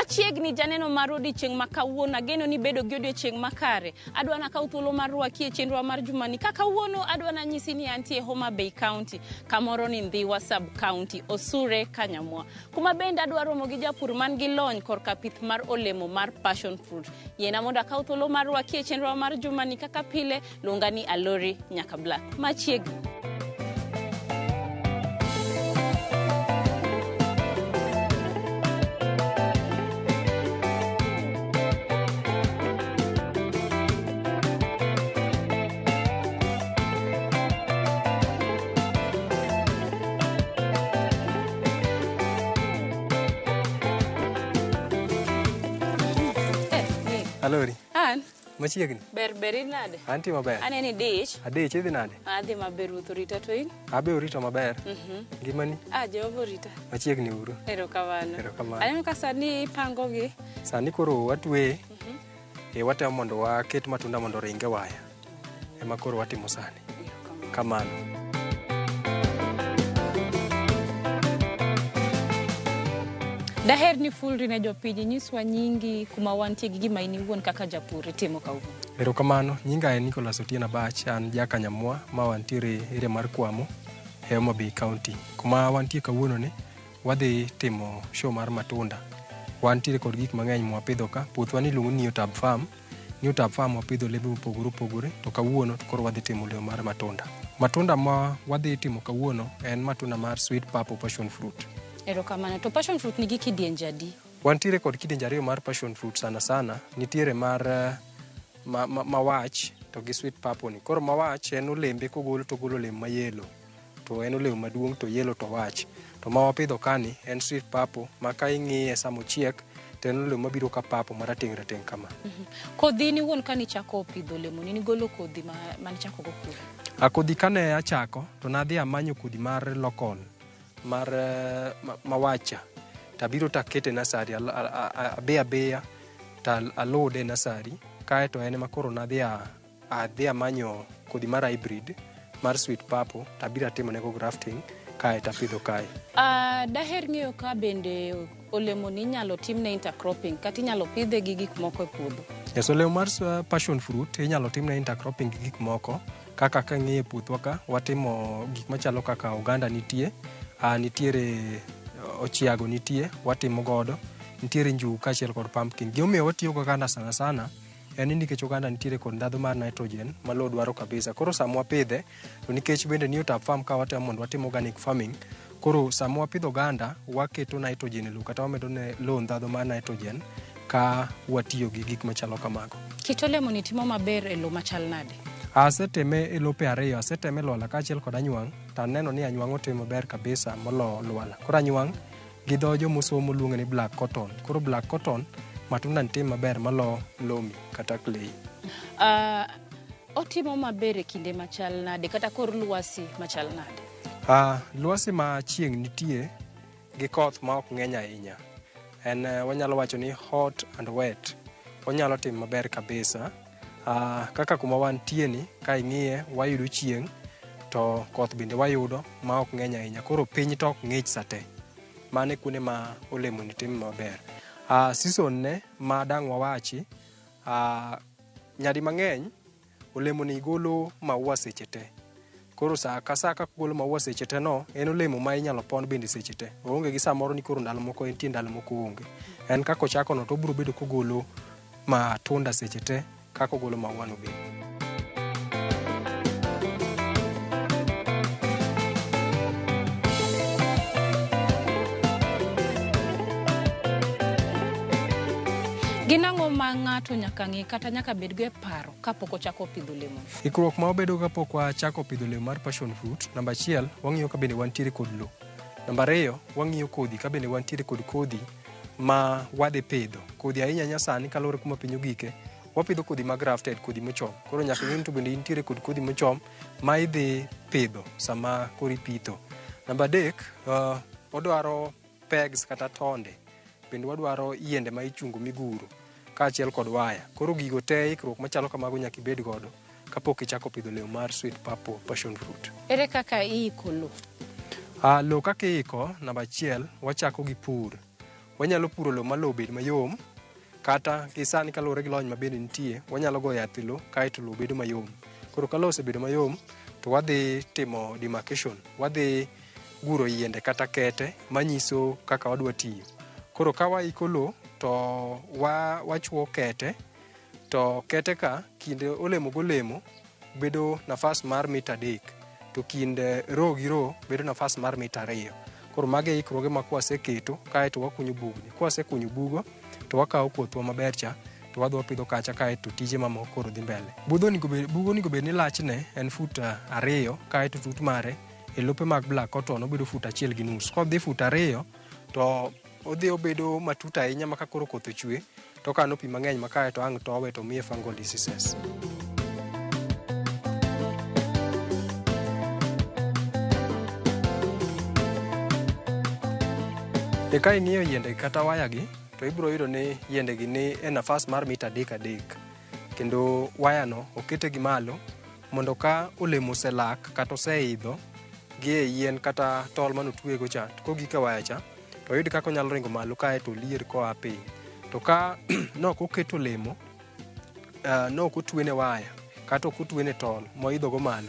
Machiegni janeno mar odiechieng' ma kawuono, ageno ni bedo gi odiechieng' makare. Adwa nakaw thuolo mar rwaki e chenrowa mar jumani. Ka kawuono adwa nanyisi ni antie Homa Bay County, kamoro ni Ndhiwa Sub County, Osure Kanyamwa. Kuma bende adwa romo gi japur man gi lony korka pith mar olemo mar passion fruit. Yiena mondo akaw thuolo mar rwaki e chenrowa mar jumani kaka pile, luonga ni Alori Nyaka Black. Machiegni. Eh, ni. Alori, An machiegni. ber ber in nade? Antie maber. Aneni dich. Adich idhi nade? Adhi maber ruoth orita to in? Abe orito maber. Ngimani Ah, Jehova orita. machiegni uru. Erokamano. Erokamano. Aneno ka sani ipangogi. Sani koro watweye. E watemo mondo waket matunda mondo oring e waya. Ema koro watimo sani. Erokamano. Kamano. Daher ni fulri ne jopiny inyiswa nyingi kuma wantie gi gima in iwuon kaka japur itimo kawuono. Erokamano. Nyinga en Nicholas Otieno Abach, an ja Kanyamwa ma wantiere area mar Kwamo e Homa Bay County. Kuma wantie kawuono ni wadhi timo show mar matunda. Wantiere kod gik mang'eny mwapidho ka. Puothwa ni iluongo ni New Tab Farm. New Tab Farm wapidho olembe mopogore opogore to kawuono to koro wadhi timo olemo mar matunda. Matunda ma wadhi timo kawuono en matunda mar sweet purple passion fruit. Erokamano. To passion fruit nigi kidienje adi? Wantiere kod kidienje ariyo mar passion fruit sana sana. Nitiere mar mawach to gi sweet purple ni. Koro mawach en olembe kogol to ogolo olemo ma yellow. To en olemo maduong' to yellow to wach. To ma wapidho kani en sweet purple ma ka ing'iye sama ochiek to en olemo mabiro ka purple marateng' rateng' kama. Kodhi in iwuon kanichako pidho olemoni nigolo kodhi ma manichako go pur? A kodhi kane achako to nadhi amanyo kodhi mar local mar mawacha tabiro takete e nursery abiyo abiya to alude e nursery kaeto en ema koro nadhi adhi amanyo kodhi mar hybrid mar sweet purple tabiro atimonego grafting kae tapidho kae. Daher ng'eyo ka bende olemoni inyalo timne intercropping kata inyalo pidhe gi gik moko e puodho. Yes, olemo mar passion fruit inyalo timne intercropping gi gik moko kaka ka ing'iyo e puothwa ka watimo gik machalo kaka oganda nitie, nitiere ochiago nitie watimo godo, nitiere njugu kaachiel kod pumpkin. Gimomiyo watiyo gi oganda sana sana en ni nikech oganda nitiere kod ndhadhu mar nitrogen ma lowo dwaro kabisa. Koro sama wapidhe to nikech bende New Tap Farm ka watemo mondo watim organic farming, koro sama wapidho oganda waketo nitrogen e lowo kata wamedo ne lowo ndhadhu mar nitrogen ka watiyo gi gik machalo kamago. Kit olemoni timo maber e lowo machal nade? Aseteme e lope ariyo, aseteme e lwala kaachiel kod anywang' to aneno ni anywang' otimo maber kabisa molo lwala. Koro anywang' gi dho jomosomo luonge ni black cotton. Koro black cotton matunda ni timo maber malo loamy kata clay. Otimo maber e kinde machal nade kata kor lwasi machal nade? Lwasi ma chieng' nitie gi koth ma ok ng'eny ahinya. En wanyalo wacho ni hot and wet. Onyalo timo maber kabisa. Kaka kuma wantie ni ka ing'iye wayudo chieng' to koth bende wayudo ma ok ng'eny ahinya. Koro piny to ok ng'ich sate. Mano e kuonde ma olemo ni timo maber. Season ne ma dang' wawachi, nyadi mang'eny olemo ni golo maua seche te. Koro sa ka sa kaka ogolo maua seche te no, en olemo ma inyalo pon bende seche te. Oonge gi samoro ni koro ndalo moko entie ndalo moko oonge. En kaka ochako no to obiro bedo kogolo matunda seche te kaka ogolo maua no bende. Gin ang'o ma ng'ato nyaka ng'e kata nyaka bedgo e paro kapok ochako pidho olemo? Ikruok ma wabedo kapok wachako pidho olemo mar passion fruit, namba achiel, wang'iyo ka bende wantiere kod lowo. Namba ariyo, wang'iyo kodhi ka bende wantiere kod kodhi ma wadhi pidho. Kodhi ahinya ahinya sani kaluwore kuma piny ogike, wapidho kodhi ma grafted, kodhi mochom. Koro nyaka ing'e ni to bende intiere kod kodhi mochom ma idhi pidho sama koro ipitho. Namba adek, odwaro pegs kata tonde. Bende wadwaro yiende ma ichungo miguro kaachiel kod waya. Koro gigo te ikruok machalo kamago nyaka ibed godo kapok ichako pidho olemo mar sweet purple passion fruit. Ere kaka iiko lowo? Lowo kaka iiko, namba achiel, wachako gi pur. Wanyalo puro lowo ma lowo bed mayom, kata gi sani kaluwore gi lony mabende nitie, wanyalo goyo yath e lowo kaeto lowo bedo mayom. Koro ka lowo osebedo mayom, to wadhi timo demarcation, wadhi guro yiende kata kete manyiso kaka wadwa tiyo. Koro ka waiko lowo, to wachuo kete, to kete ka kind olemo golemo bedo nafas mar mita 3, to kind row gi row bedo nafas mar mita 2. Koro mago e ikruoge ma kwaseketo kaeto wakunyo bugni. Kwasekunyo bugo, to wakawo kothwa maber cha, to wadhi wapidho kacha kaeto tije mamoko koro dhi mbele. Bugo onego bed ni lachne en fut 2 kaeto tut mare e lope mag black cotton obedo fut 1.5. Kodhi fut 2 to odhi obedo matut ahinya ma ka koro koth ochwe to okano pi mang'eny ma kaeto ang' towe to miye fungal diseases. E ka ing'iyo yiende kata waya gi, to ibiro yudo ni yiende gi ni e nafas mar mita 3 3, kendo waya no okete gi malo mondo ka olemo oselak kata oseidho gi e yien kata tol manotwego cha, to kogik e waya cha, to oyud kaka onyalo ringo malo kaeto olier koa piny. To ka nok oketo olemo, nok otwene waya kata ok otwene tol moidho go malo,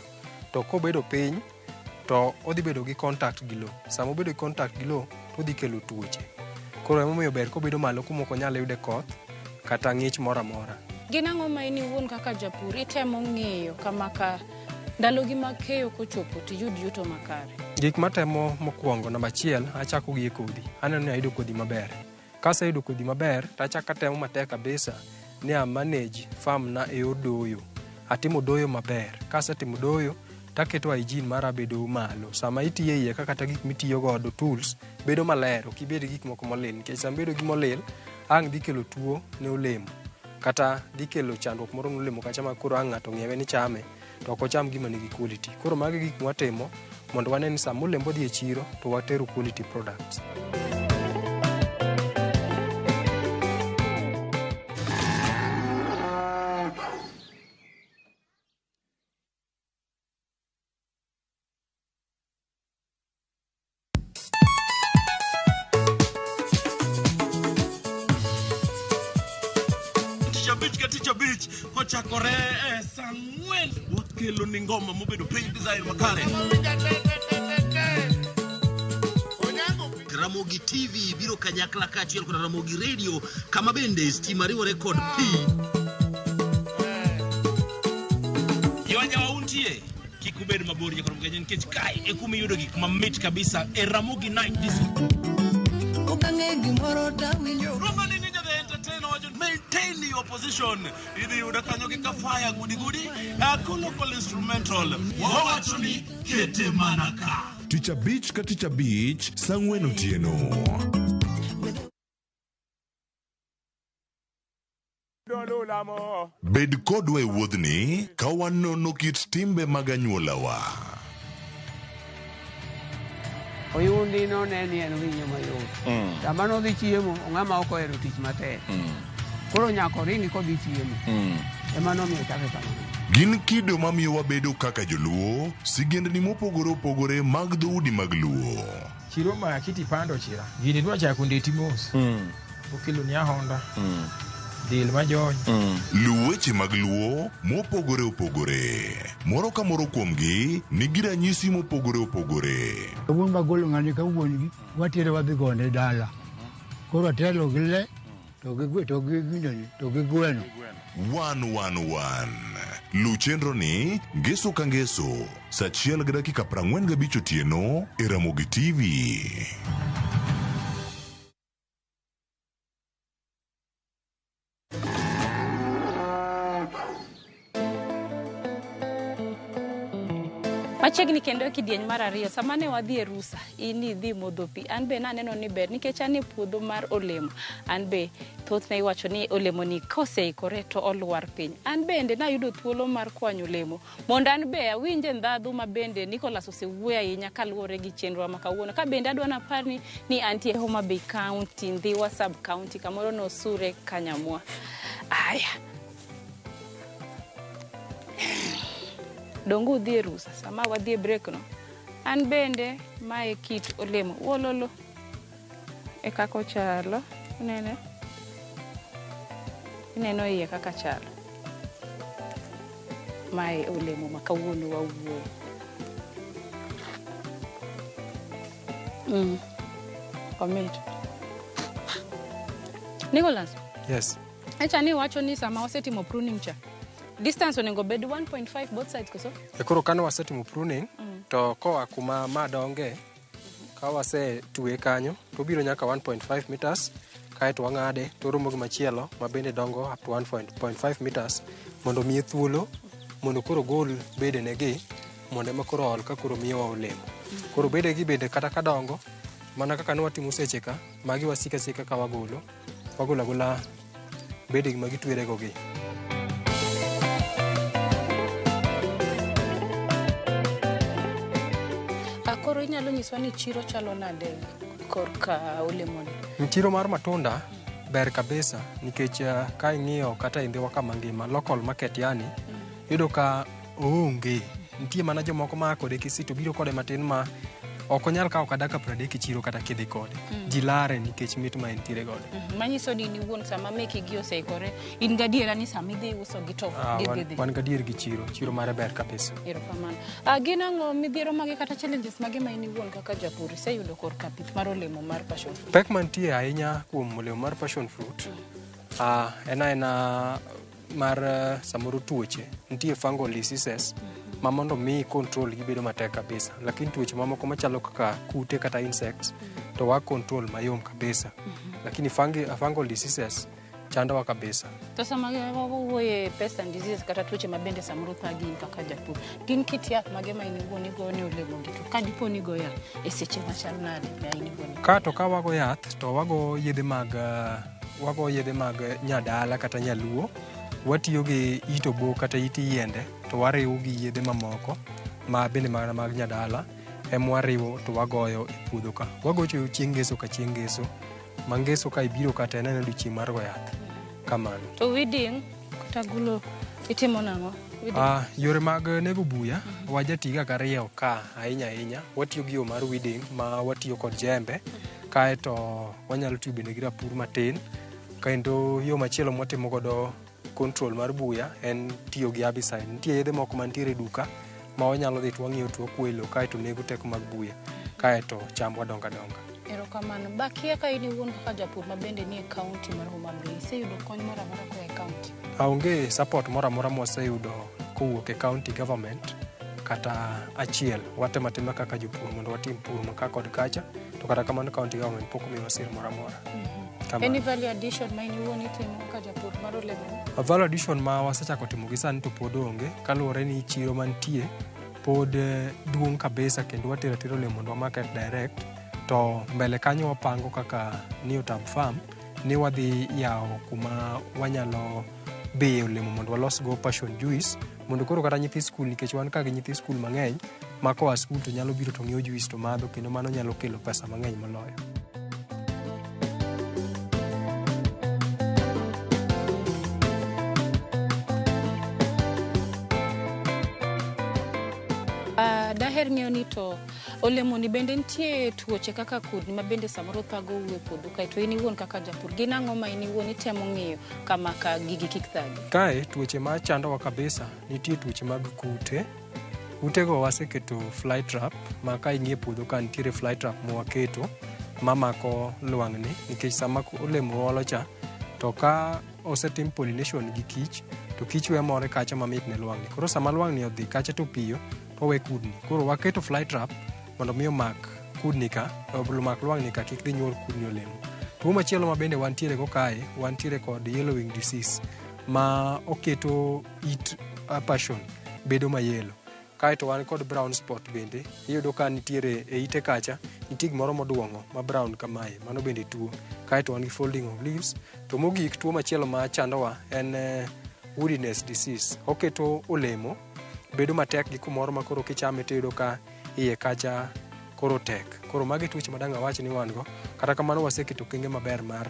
to kobedo piny to odhi bedo gi contact gi lowo. Sama obedo gi contact gi lowo, to odhi kelo tuoche. Koro emomiyo ber kobedo malo kuma ok onyal yude koth kata ng'ich moro amora. Gin ang'o ma in iwuon kaka japur itemo ng'iyo kama ka ndalogi mag keyo kochopo tiyud yuto makare? Gik matemo mokwongo, namba achiel, achako gi e kodhi. Aneno ni ayudo kodhi maber. Kaseyudo kodhi maber, to achako atemo matek kabisa ni a manage farm na e yor doyo. Atimo doyo maber. Kasetimo doyo, taketo hygiene mara bedo malo. Sama itiyo e iye ka kata gik mitiyo godo, tools, bedo maler, ok ibed gi gik moko molil. Nikech sama ibedo gi molil, ang' dhi kelo tuo ne olemo. Kata dhi kelo chandruok moro ne olemo kacha ma koro ang' ng'ato ng'iewe ni chame, to ok ocham gima nigi quality. Koro magi gik mwatimo mondo wane ni sama olembo odhi e chiro, to watero quality products. Tich abich ka tich abich kochakore e saa 4 wakelo ni ngoma mobedo piny design makare. Ramogi TV biro kanyakla kaachiel kod Ramogi Radio kama bende stima riwore kod pi. Jowajawa untie kik ubed mabor nyakoro Kenya nikech kae e kuma iyudo gik mamit kabisa e Ramogi Night Disco. Okang'e gimoro tawinjo. Roma ni Ninja the Entertainer wacho maintain your position. Idhi yudo kanyo gi kafaya gudi gudi local instrumental. Wawacho ni kete mana ka. Tich abich ka tich abich, saa 4 otieno. Bed kodwa e wuodhni ka wanono kit timbe mag anyuolawa. Oyundi none ni en winyo mayot. Sama nodhi chiemo, ng'ama ok ohero tich matek. Koro nyaka oringi kodhi chiemo. Ema nomiyo ochake kamano. Gin kido mamiyo wabedo kaka joluo, sigendni mopogore opogore mag dhoudi mag luo. Chiro ma kiti pando chira. Gini dwa chako ndeti mos. Okelo ni ahonda. Del majony. Luw weche mag luo mopogore opogore. Moro ka moro kuomgi nigi ranyisi mopogore opogore. Wuon magolo ng'ani ka wuon gi watere wadhi gone dala. Koro atelo gi le to gi to gi ginene to gi gweno. 111. Luw chenro ni ngeso ka ngeso saa 1:45 otieno e Ramogi TV. Machiegni kendo e kidieny mar ariyo, sama ne wadhi e rusa, in idhi modho pi, an be naneno ni ber nikech an e puodho mar olemo. An be thothne iwacho ni olemo ni koseikore to olwar piny. An bende nayudo thuolo mar kwanyo olemo mondo an be awinje ndhadhu ma bende Nicholas osewuoyo ahinya kaluwore gi chenro ma kawuono. Ka bende adwa napar ni antie Homa Bay County, Ndhiwa Sub County, kamoro nosure Kanyamwa. Aya. Dongo udhi e rusa sama wadhi e break no. An bende mae kit olemo. Wololo. e kaka ochalo. Unene? Ineno iye kaka chalo. Mae olemo ma kawuono wawuoye. Omit. Nicholas. Yes. Echa ni wacho ni sama wasetimo pruning cha, distance onego bed 1.5 both sides koso? E koro kane wasetimo pruning, to koa kuma ma donge, ka wasetwe kanyo, to obiro nyaka 1.5 meters, kaeto wang'ade to oromo gi machielo ma bende dongo up to 1.5 meters mondo miye thuolo mondo koro ogol bedene gi mondo ema koro ol ka koro miyowa olemo. Koro bedegi bende kata ka dongo, mana kaka ne watimo seche ka, magi wasiko asika ka wagolo, wagolo agola bedegi ma gitwerego gi. Koro inyalo nyiswa ni chiro chalo nade korka olemoni? Chiro mar matunda ber kabisa nikech ka ing'iyo kata e Ndhiwa kama ngima, local market yani, iyudo ka oonge. Nitie mana jomoko ma kode Kisii to biro kode matin ma ok onyal kawo ka dakika 30 e chiro kata kidhi kode. Ji lare nikech mit ma entiere godo. Manyiso ni in iwuon sama meki gi oseikore, in gadiera ni sama idhi uso gi to gidhi dhi. Wan gadier gi chiro, chiro mare ber kabisa. Erokamano. Gin ang'o midhiero mage kata challenges mage ma in iwuon kaka japur iseyudo korka pith mar olemo mar passion fruit? Pek mantie ahinya kuom olemo mar passion fruit, en aena mar samoro tuoche. Nitie fungal diseases ma mondo mi control gi bedo matek kabisa. Lakini tuoche mamoko machalo kaka kute kata insects to wa control mayom kabisa. Lakini fungal diseases chandowa kabisa. To sama wawuoye pest and diseases kata tuoche ma bende samoro thagi in kaka japur, gin kit yath mage ma in iwuon igoyo ne olemo gi to ka dipo ni igo yath e seche machal nade ma in iwuon? Ka to ka wago yath to wago yedhe mag wago yedhe mag nyadala kata nyaluo. Watiyo gi it obo kata it yiende to wariwo gi yedhe mamoko ma bende mana mag nyadala ema wariwo to wagoyo e puodho ka. Wagocho chieng' ngeso ka chieng' ngeso, ma ngeso ka ibiro kata en odiochieng' mar go yath. Kamano. To weeding kata gulo itimo nang'o? Yore mag nego buya wajatiga kariyo ka ahinya ahinya. Watiyo gi yo mar weeding ma watiyo kod jembe, kaeto wanyalo tiyo bende gi rapur matin. Kendo yo machielo mwatimo godo control mar buya en tiyo gi herbicide. Nitie yedhe moko mantiere e duka ma wanyalo dhi to wang'iewo to wakuoyo e lowo kaeto nego teko mag buya kaeto chambwa dongo adonga. Erokamano. Bakia ka in iwuon kaka japur ma bende nie kaunti mar Homa Bay, iseyudo kony moro amora koa e kaunti? Aonge support moro amora mwaseyudo kowuok e county government kata achiel. Watemo atima kaka jopur mondo watim pur ma ka kod kacha, to kata kamano county government pok omiyowa sir moro amora. Any value addition ma in iwuon itimo kaka japur mar olemo? Value addition ma wasechako timo gi sani to pod onge, kaluwore ni chiro mantie pod duong' kabisa kendo watero atera olemo mondo wa market direct. To mbele kanyo wapango kaka Neotab Farm ni wadhi yawo kuma wanyalo biyo olemo mondo walos go passion juice mondo koro kata nyithi skul, nikech wan ka gi nyithi skul mang'eny ma koa skul to nyalo biro to ng'iewo juice to madho, kendo mano nyalo kelo pesa mang'eny moloyo. Daher ng'eyo ni to olemoni bende nitie tuoche kaka kudni ma bende samoro thago u e puodho kae, to in iwuon kaka japur, gin ang'o ma in iwuon itemo ng'iyo kama ka gigi kik thagi? Kae tuoche ma chandowa kabisa nitie tuoche mag kute. Kutego waseketo fly trap ma ka ing'iyo puodho ka nitiere fly trap mwaketo mamako lwang'ni, nikech sama olemo olo cha to ka osetim pollination gi kich to kich we more kacha mamit ne lwang'ni. Koro sama lwang'ni odhi kacha to piyo to owe kudni. Koro waketo fly trap mondo mi omak kudni ka, omak lwang'ni ka kik dhi nyuol kudni olemo. Tuo machielo ma bende wantiere go kae, wantiere kod yellowing disease ma oketo it passion bedo mayelo. Kaeto wan kod brown spot bende, iyudo ka nitiere e ite kacha, nitie gimoro moduong'o ma brown kamae, mano bende tuo. Kaeto wan gi folding of leaves. To mogik tuo machielo ma chandowa en woodiness disease. Oketo olemo bedo matek gi kumoro ma koro kichame tiyudo ka iye kacha koro tek. Koro magi tuoche ma dang' awach ni wan go. Kata kamano waseketo okenge maber mar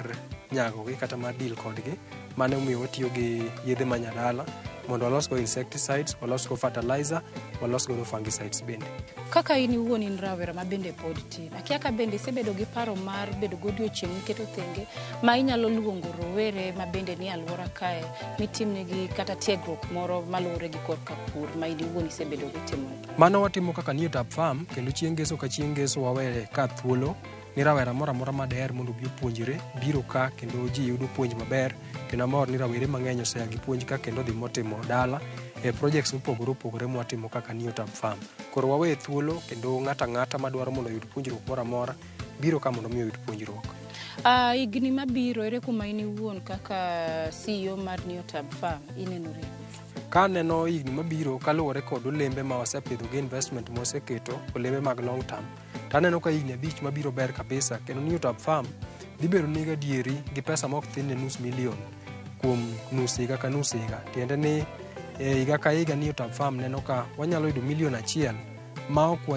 nyagogi kata mar deal kodgi. Mano omiyo watiyo gi yedhe ma nyadala Mondo walos go insecticides, walos go fertilizer, walos godo fungicides bende. Kaka in iwuon in rawera ma bende pod tin, akia ka bende isebedo gi paro mar bedo godiochieng' miketo thenge ma inyalo luongo rowere ma bende nie alwora kae mitimnegi kata tiegruok moro maluwore gi korka pur ma in iwuon isebedo kitimo. Mano watimo kaka Neotab Farm kendo chieng' ngeso ka chieng' ngeso wawere ka thuolo ni rawera moro amora madaher mondo obi opuonjre biro ka kendo ji yudo puonj maber kendo amor ni rawere mang'eny osea gi puonj ka kendo dhi motimo dala e projects mopogore opogore mwatimo kaka Neotab Farm. Koro wawe thuolo kendo ng'ato ang'ata madwaro mondo oyud puonjruok moro amora biro ka mondo mi oyud puonjruok. Higni mabiro ere kuma in iwuon kaka CEO mar Neotab Farm inenori? Ka aneno higni mabiro kaluwore kod olembe ma wasepidho gi investment ma waseketo, olembe mag long term, to aneno ka higni 5 mabiro ber kabisa kendo Neotab Farm dhi bedo ni gadieri gi pesa ma ok thin ne nus milion kuom nus higa ka nus higa. Tiende ni higa ka higa Neotab Farm neno ka wanyalo yudo milion 1 ma ok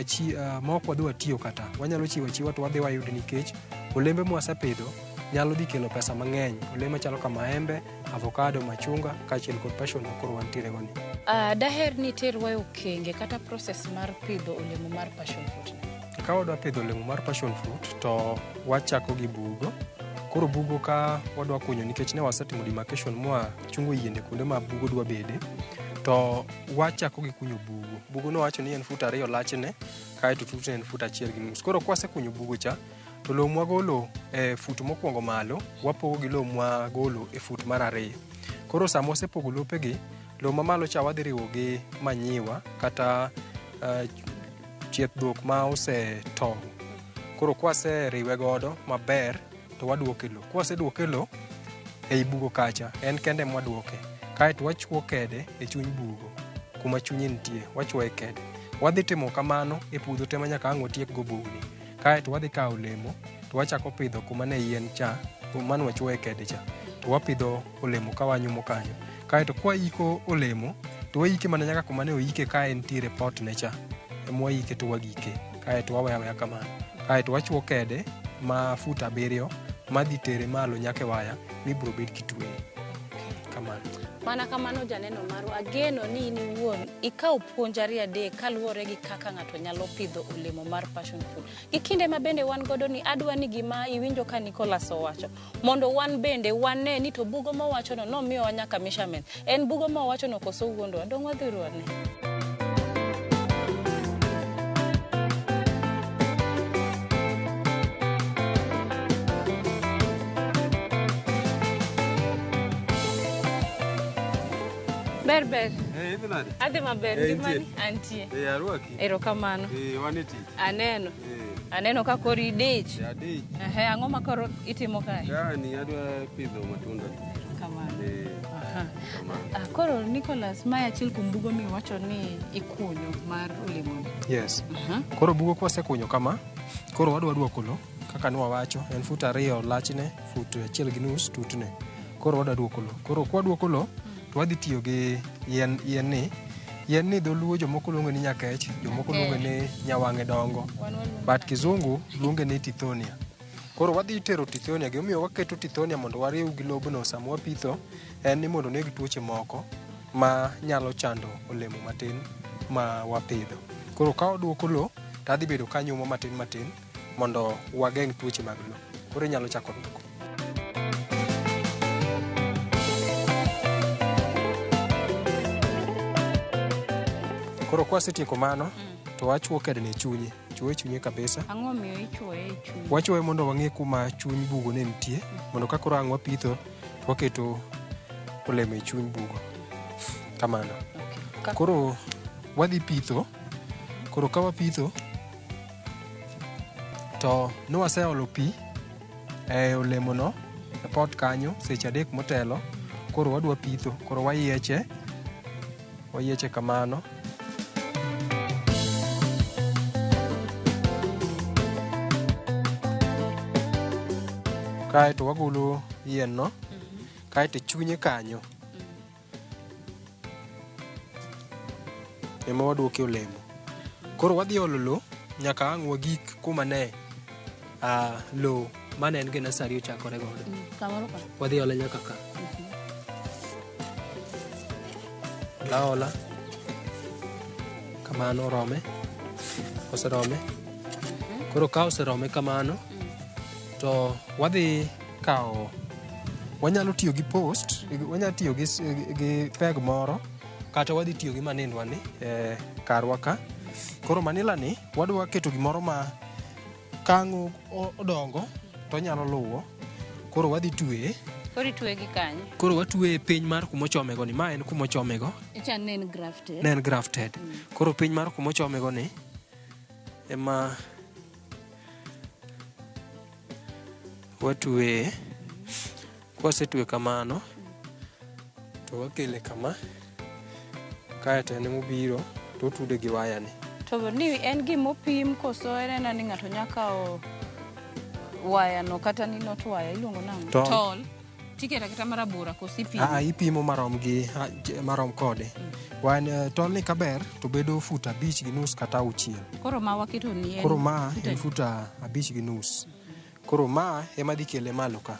wadhi watiyo kata. Wanyalo chiwo achiwa to wadhi wayudo nikech olembe mwasepidho nyalo dhi kelo pesa mang'eny. Olembe machalo ka maembe, avocado, machunga kaachiel kod passion ma koro wantiere go ni. Daher ni iterwa e okenge kata process mar pidho olemo mar passion fruit ni. Ka wadwa pidho olemo mar passion fruit to wachako gi bugo. Koro bugo ka wadwa kunyo nikech ne wasetimo demarcation mwa chungo yiende kuonde ma bugo dwa bede, to wachako gi kunyo bugo. Bugo no wacho ni en fut 2 lachne kaeto tutne en fut 1.5. Koro kwasekunyo bugo cha to lowo mwagolo e fut mokwongo malo wapogo gi lowo mwagolo e fut mar 2. Koro sama wasepogo lopegi, lowo mamalo cha wadhi riwo gi manyiwa kata chieth dhok ma osetow. Koro kwaseriwe godo maber to waduoke lowo. Kwaseduoke lowo ei bugo kacha, en kende mwaduoke. Kaeto wachuo kede e chuny bugo kuma chunye nitie, wachuoye kede. Wadhi timo kamano e puodho te manyaka ang' watiek go bugni. Kaeto wadhi kawo olemo to wachako pidho kuma ne yien cha, kuma ne wachuoye kede cha. To wapidho olemo ka wanyumo kanyo. Kaeto kwaiko olemo to waike mana nyaka kuma ne oike ka entiere pot ne cha. Ema waike to wagike. Kaeto waweyo aweya kamano. Kaeto wachuo kede ma fut 7 madhi tere malo nyaka e waya mibiro bed kitweye. Kamano. Mana kamano janeno marwa, ageno ni in iwuon ikawo puonj 2 3 kaluwore gi kaka ng'ato nyalo pidho olemo mar passion fruit. Gi kinde ma bende wan godo ni adwa ni gima iwinjo ka Nicholas owacho mondo wan bende wane ni to bugo mowachono nomiyowa nyaka measurement. En bugo mowachono koso wuondowa? Dong' wadhi wane. Ber ber. Idhi nade? Adhi maber, ngimani? Antie. Arwaki. Erokamano. Wan e tich. Aneno. Aneno ka koro idich. Adich. Ang'o ma koro itimo kae? Kani adwa pidho matunda. Kamano. Koro Nicholas, mae achiel kuom bugo miwacho ni ikunyo mar olemoni. Yes. Koro bugo kwasekunyo kama, koro wadwa duoko lowo kaka nwawacho, en fut 2 lachne, fut 1.5 tutne. Koro wadwa duoko lowo. Koro kwaduoko lowo to wadhi tiyo gi yien ni. Yien ni dholuo jomoko luonge ni nyakech, jomoko luonge ni nyawang'e dongo. But kizungu luonge ni tithonia. Koro wadhi tero tithonia, gimomiyo waketo tithonia mondo wariw gi lobno sama wapitho en ni mondo oneg tuoche moko ma nyalo chando olemo matin ma wapidho. Koro ka waduoko lowo to adhi bedo ka nyumo matin matin mondo wageng' tuoche mag lowo. Koro inyalo chako duoko. Koro kwasetieko mano, to wachuo kede ne chunye. Chuoye chunye kabisa. Ang'o miyo ichuoye e chunye? Wachuoye mondo wang'e kuma chuny bugo ne nitie, mondo ka koro ang' wapitho, to waketo olemo e chuny bugo. Kamano. Okay. Koro wadhi pitho. Koro ka wapitho, to ne waseolo pi e olemono e pot kanyo seche 3 motelo. Koro wadwa pitho. Koro wayieche. Wayieche kamano. Kaeto wagolo yien no, kaeto chunye kanyo ema waduoke olemo. Koro wadhi olo lowo nyaka ang' wagik kuma ne lowo mane en gi nasari ochakore godo. Kamoro ka. Wadhi ole nyaka ka. Ola aola. Kamano orome. Oserome. Koro ka oserome kamano, to wadhi kawo, wanyalo tiyo gi post, wanyalo tiyo gi peg moro, kata wadhi tiyo gi manindwa ni e karwa ka. Koro manila ni wadwa keto gimoro ma kang' odongo to onyalo luwo. Koro wadhi tweye. Koro itweye gi kanye? Koro watweye piny mar kumochomego ni. Ma en kumochomego. Icha ne en grafted. Ne en grafted. Koro piny mar kumochomego ni ema watweye. Kwasetwe kamano, to wakele kama, kaeto en emobiro to otude gi waya ni. To ni en gimopim koso en ena ni ng'ato nyaka kawo waya no kata ni not waya iluongo nang'o? Tol. Tol. Tiketo aketa marabora koso ipimo? Aa, ipimo marom gi marom kode. Wan tol ni kaber to bedo fut 5.5 kata 6. Koro ma waketo ni en Koro ma fut en adi? fut 5.5. Koro ma ema dhi kele malo ka.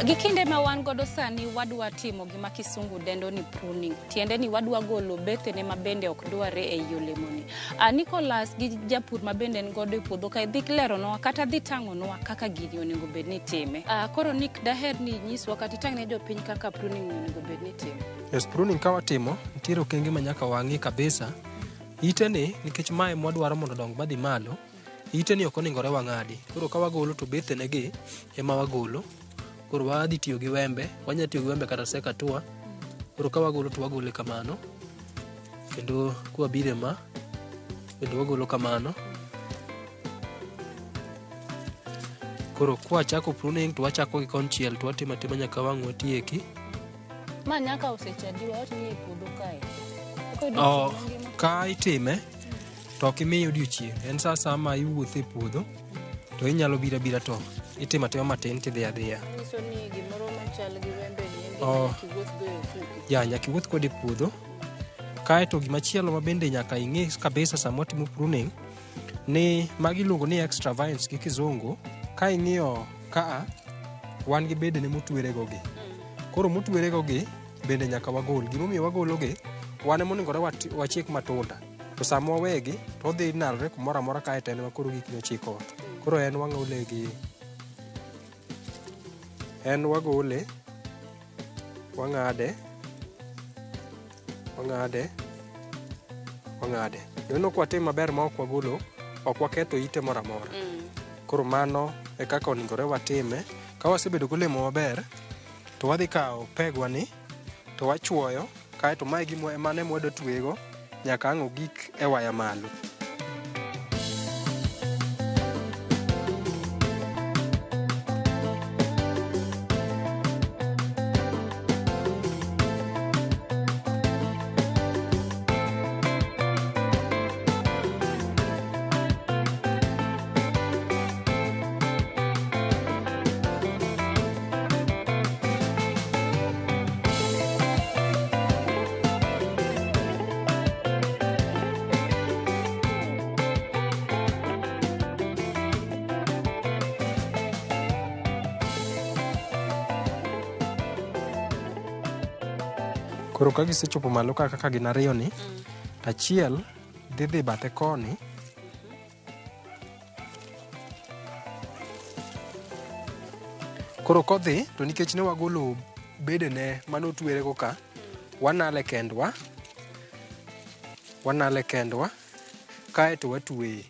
Gi kinde ma wan godo sani wadwa timo gima kisungu dendo ni pruning. Tiende ni wadwa golo bethene ma bende ok dware ei olemoni. Nicholas gi japur ma bende en godo e puodho kae dhi leronwa kata dhi tang'onwa kaka gini onego bed ni time. Koro Nick, daher ni inyiswa kata itang' ne jopiny kaka pruning onego bed ni itimo. Yes, pruning ka watimo, nitiere okenge ma nyaka wang'i kabisa. Ite ni, nikech mae mwadwaro mondo odong madhi malo, ite ni ok oningore wang'adi. Koro ka wagolo to bethene gi ema wagolo. Koro wadhi tiyo gi wembe, wanyalo tiyo gi wembe kata sekatua. Koro ka wagolo to wagole kamano. Kendo kwabire ma, bende wagolo kamano. Koro kwachako pruning to wachako gi konchiel to watimo atima nyaka wang' watieki. Ma nyaka oseche adi wawach ni e puodho kae? Ok Oh, odiochieng' mangima. ka itime to ok imiye odiochieng'. En sa asaya ma iwuotho e puodho to inyalo biro abira to itimo atima matin tidhi adhiya. Manyiso ni gimoro machal gi wembe ni en gima Oh. nyaka iwuoth go e ofuki. Ya, nyaka iwuoth kode e puodho. Kaeto gimachielo ma bende nyaka ing'e kabisa sama watimo pruning ni magi iluongo ni extra vines gi kizungu. Ka ing'iyo kaa, wan gi bedene motwerego gi. Koro motwerego gi bende nyaka wagol. Gimomiyo wagologi, wan ema onegore wachik matunda. To sama wawegi, to odhi nalre kumoro amora kaeto en ema koro gik ochikowa. Koro en wang'ole gi... En wagole, wang'ade, wang'ade, wang'ade. Ineno ka watimo maber ma ok wagolo, ok waketho ite moro amora. Koro mano e kaka onegore watime. Ka wasebedo golemo maber, to wadhi kawo pegwa ni, to wachuoyo, kaeto mae gima mano ema wadwa tweyego nyaka ang' ogik e waya malo. Koro ka gisechopo malo ka kaka gin ariyo ni, achiel dhi dhi bathe koni, Koro kodhi to nikech ne wagolo bedene manotwerego ka, wanale kendwa, wanale kendwa, kaeto watweye.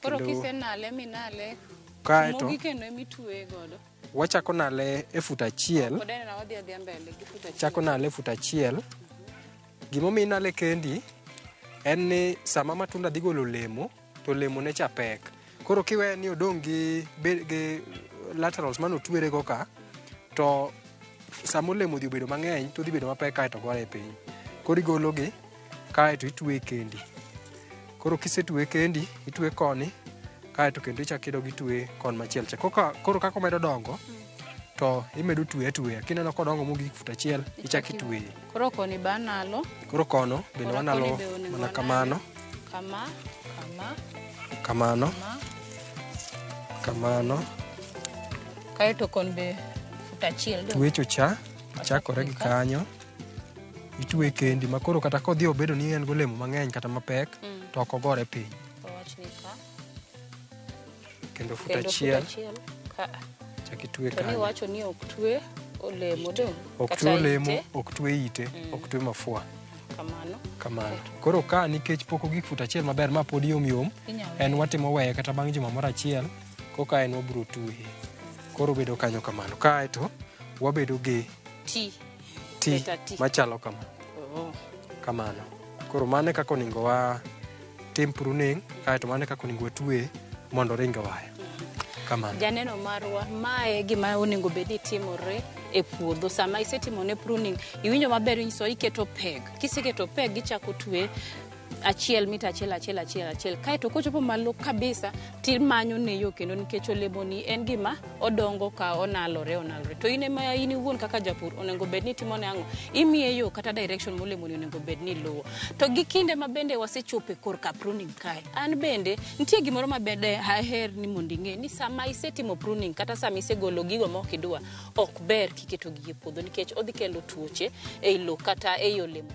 Koro Kendo kisenale minale, kaeto mogik endo emitweye godo. wachako nale e fut achiel. Pod en wadhi adhiya mbele gi fut achiel. Chako nale e fut achiel. Gimomiyo inale kendi en ni sama matunda dhi golo olemo, to olemo ne cha pek. Koro kiweye ni odong' gi laterals manotwerego ka, to sama olemo odhi obedo mang'eny to odhi bedo mapek kaeto gore e piny. Koro igologi kaeto itwe kendi. Koro kisetwe kendi, itwe koni kaeto kendo ichako idog itwe kon machielo cha. Koro kaka omedo dongo to imedo twe atweya. Kineno kodongo mogik fut achiel, ichako itweye. Koro koni be analo. Koro kono bende wanalo mana kamano. Kama, kama. Kamano. Kamano. Kaeto kon be fut achiel. Twecho cha, chakore gi kanyo. Itwe kendi ma koro kata kodhi obedo ni en golemo mang'eny kata mapek, to ok ogore piny. Kendo fut achiel. Chak itwe kanyo. To ni wacho ni ok twe olemo do. Ok twe olemo, ok twe ite, ok twe mafua. Kamano. Kamano. Koro ka nikech pok ogik fut achiel maber ma pod yom yom, en watimo weye kata bang' juma moro achiel, koka en wabiro tweye. Koro bedo kanyo kamano. Kaeto wabedo gi ti machalo kama. Kamano. Koro mano e kaka onego watim pruning, kaeto mano e kaka onego watwe mondo ring waya. Kamano. Janeno marwa, mae gima onego bed ni timore e puodho. Sama isetimone pruning, iwinjo maber inyiso iketo peg. Kiseketo peg, ichako twe achiel mita achiel achiel achiel achiel. Kaeto kochopo malo kabisa, timanyo ne yo kendo nikech olemoni en gima odongo ka onalore onalore. To in ema in iwuon kaka japur onego bed ni timone ang'o? Imiye yo kata direction molemoni onego bed ni luwo. To gi kinde ma bende wasechopo korka pruning kae, an bende nitie gimoro ma bende aher ni mondo ing'e ni sama isetimo pruning kata sama isegolo gigo ma ok idwa, ok ber kiketogi e puodho nikech odhi kelo tuoche ei lowo kata ei olemo.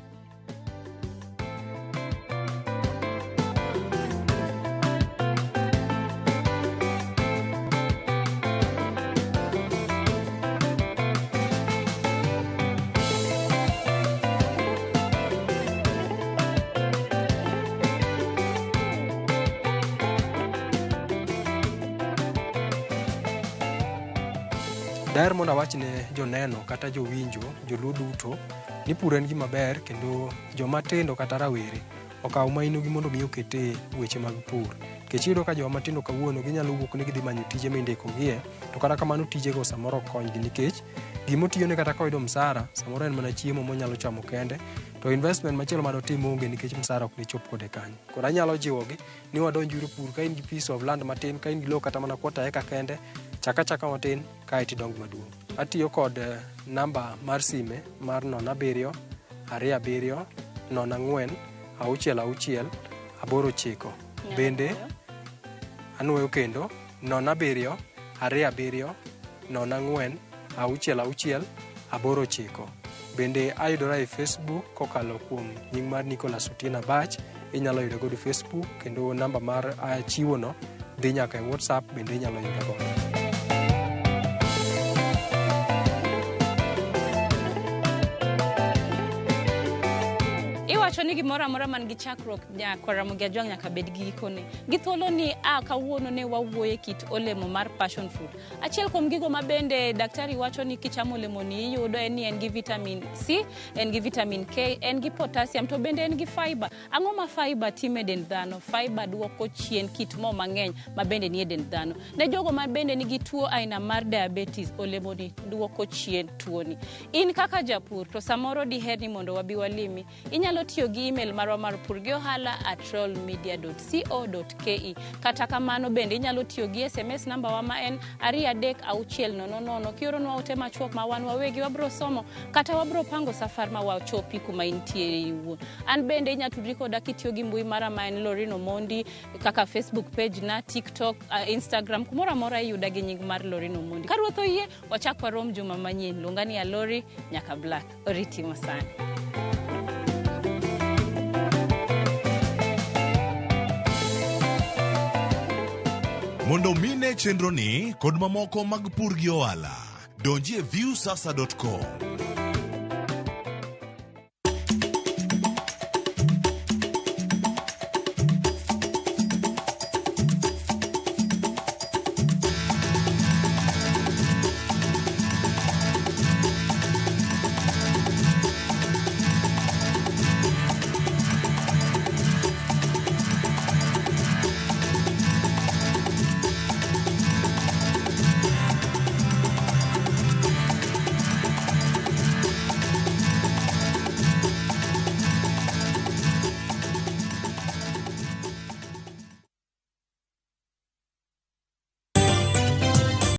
Daher mondo awach ne joneno kata jowinjo, joluo duto, ni pur en gima ber kendo joma tindo kata rawere okaw mainogi mondo mi oket e weche mag pur. Nikech iyudo ka joma tindo kawuono ginyalo wuok ni gidhi manyo tije mindikogie, to kata kamano tijego samoro ok konygi nikech gimotiyone kata koyudo msara, samoro en mana chiemo monyalo chamo kende, to investment machielo madotim onge nikech msara ok dichop kode kanyo. Koro anyalo jiwogi ni wadonj uru pur ka in gi piece of land matin, ka in gi lowo kata mana quarter acre kende, chaka chaka matin kae tidong maduong'. Atiyo kod namba mar sime mar 07 27 04 66 89. Bende anuoyo kendo 07 27 04 66 89. Bende ayudora e Facebook kokalo kuom nying mar Nicholas Otieno Abach. Inyalo yuda godo Facebook kendo namba mar achiwono dhi nyaka e WhatsApp bende inyalo yuda godo. Iwacho ni gimoro amora man gi chakruok nyaka Ramogi Ajwang' nyaka bed gi gikone. Gi thuolo ni kawuono ne wawuoye kit olemo mar passion fruit. Achiel kuom gigo ma bende daktari wacho ni kichamo olemo ni iyudo en ni en gi vitamin C, en gi vitamin K, en gi potassium to bende en gi fiber. Ang'o ma fiber timo e dend dhano? Fiber duoko chien kit mo mang'eny ma bende nie dend dhano. Ne jogo ma bende nigi tuo aina mar diabetes, olemo ni duoko chien tuoni. In kaka japur to samoro diher ni mondo wabi walimi, inyalo tiyo gi email marwa mar purgiohala@royalmedia.co.ke. Kata kamano bende inyalo tiyo gi SMS namba wa ma en 23600 kioronwa ote machuok ma wan wawegi wabro somo kata wabro pango safar ma wachopi kuma intiere iwuon. An bende inyalo tudri koda kitiyo gi mbui mara ma en Loreen Omondi kaka Facebook page na, TikTok, Instagram, kumoro amora iyuda gi nying mar Loreen Omondi. Ka Ruoth oyie, wachak warom juma manyien. Luonga ni Alori nyaka Black. Oriti mosani. Mondo mine chenro ni kod mamoko mag pur gi ohala, donji e viewsasa.com.